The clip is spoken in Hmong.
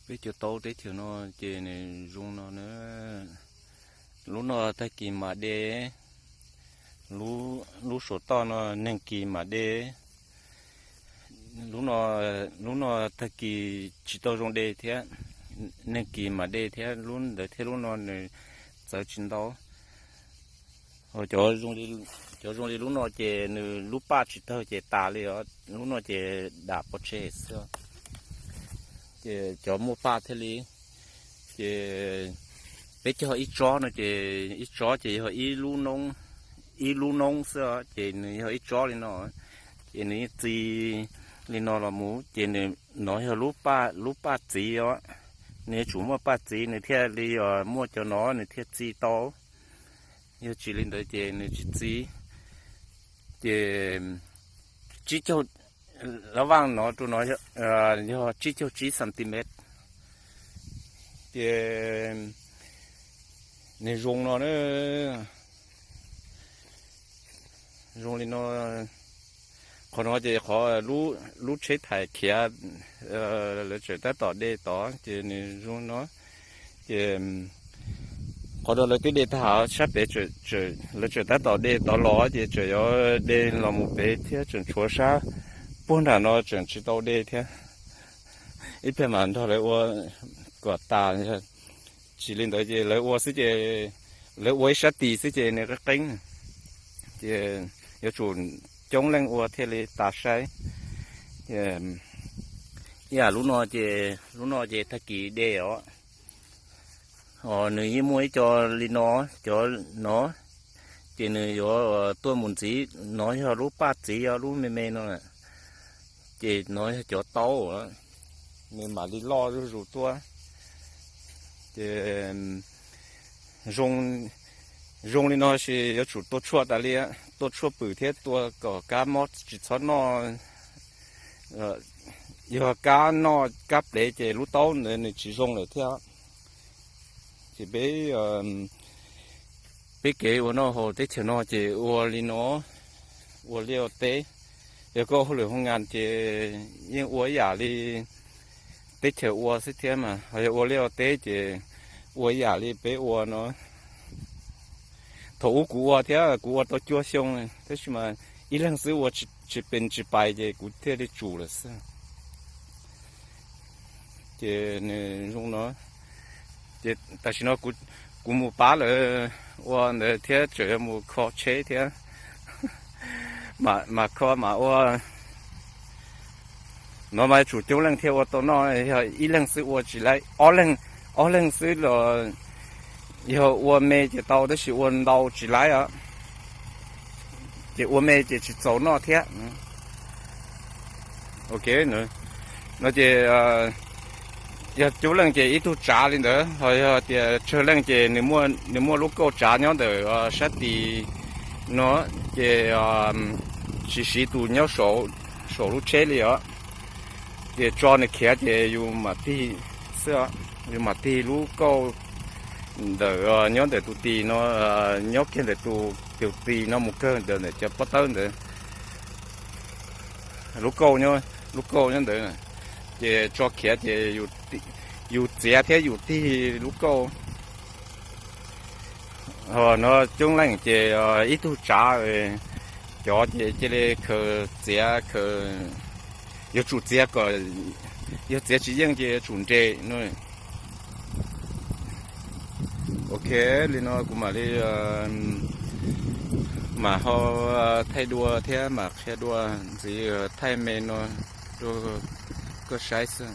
Peb cov taub teb chaws no ces nws zoo no na. Lub no tag kis mam de, lub saum toj no nag kis mam de. Lub no, lub no tag kis tsis tau zoo de thiab, nag kis mam de thiab, lub ntawd thiab lub no nws txawv tsis ntau. Cov zoo li lub no ces nws lub paj tsis tawg ces tas li os, lub no ces dam pov tseg xwb. Ces cov muaj paj thiaj li, ces peb cog ib tsob no ces ib tsob ces yog ib lub noob xwb, ces nws yog ib tsob li no. Ces nws yeej txi li no los mus, ces nws, no yog lub paj txiv os. Nws yuav tsum muaj paj txiv nws thiaj li muaj cov no nws thiaj txi tau. Yog tsis li ntawd ces nws tsis txi. Ces tsib caug, lab vaj no rau no yog tsib caug tsib centimet. Ces nws zoo no na, zoo li no. Qhov no ces qhov lub tsheb thais khiav, lawv tseem tab tom de tod ces nws zoo no. Ces qhov no lawv twb de tag, sab pem lawv tseem tab tom de tod los ces tseem yuav de los mus pem thiab, tseem tshuav sab puag nram no tseem tsis tau de thiab. Ib pliag mam nrog lawv ua kom tas. Tsis li ntawd ces lawv ua xwb ces, lawv ua ib sab tis xwb ces nws qeeb qeeb, ces yuav tsum coob leej ua thiaj li tas saib. Ib yam lub no ces, lub no ces tag kis de os. Os, nws yeej muaj ib co li no, cov no, ces nws yuav tuaj mus ntxiv, no yog lub paj txiv, yog lub me me no, ces no yog cov taub, nws mam li loj zuj zus tuaj. Ces zoo li no ces yuav tsum tua tshuaj tas li, tua tshuaj pwm thiab tua kom kab mob tsis txhob noj. Yog kab noj kab plev ces lub taub ntawd nws tsis zoo lawm thiab. Ces peb, peb kev ua noj haus teb chaws no ces ua li no, ua liaj ua teb. Yog koj hauj lwm hoo nkas ces yeej ua ib yam li teb chaws ua xwb thiab mas, ho yog ua liaj ua teb ces ua ib yam li peb ua no. Thaum ub kuv ua thiab, kuv ua tau cuaj xyoo, tab sis mas ib leeg xwb ua tsis pes tsis pais ces kuv thiaj li tsum lawm xwb. Ces nws zoo no, ces tam sim no kuv mus pab lawv ua ntawd thiab tseem yuav mus kho tsheb thiab, mas kho mas ua. No mas yuav tsum coob leej thiaj ua tau noj, yog ib leeg xwb ua tsis laib, ob leeg, ob leeg xwb los yog ua me ces tau, tab sis ua ntau tsis laib os. Ces ua me ces tsis txaus noj thiab. Ok, no ces yog coob leej ces ib tug tsav li ntawd, ho yog tias tsawg leej ces nws muaj lub kauj tsav nyob ntawm sab tis no, ces tsis siv tus nyob saum lub tsheb li os. Ces tso nws khiav ces yus mam tig xwb, yus mam tig lub kauj ntawm, nyob ntawm tus tis no, nyob kiag ntawm tus, tus tis no mus kawg ntawm cov pob tawb ntawd. Lub kauj, lub kauj nyob ntawd, ces tso khiav ces yus txiav thiab yus tig lub kauj. Ho no coob leej ces ib tug tsav, cov ces cia li khaws txiav, khaws, yuav tsum txiav kom, yog txiav tsis yeej ces yuav tsum nres no. Ok, li no kuv mam li, mam ho thaij dua thiab mam qhia dua ntxiv, thaij me no rau koj saib xwb.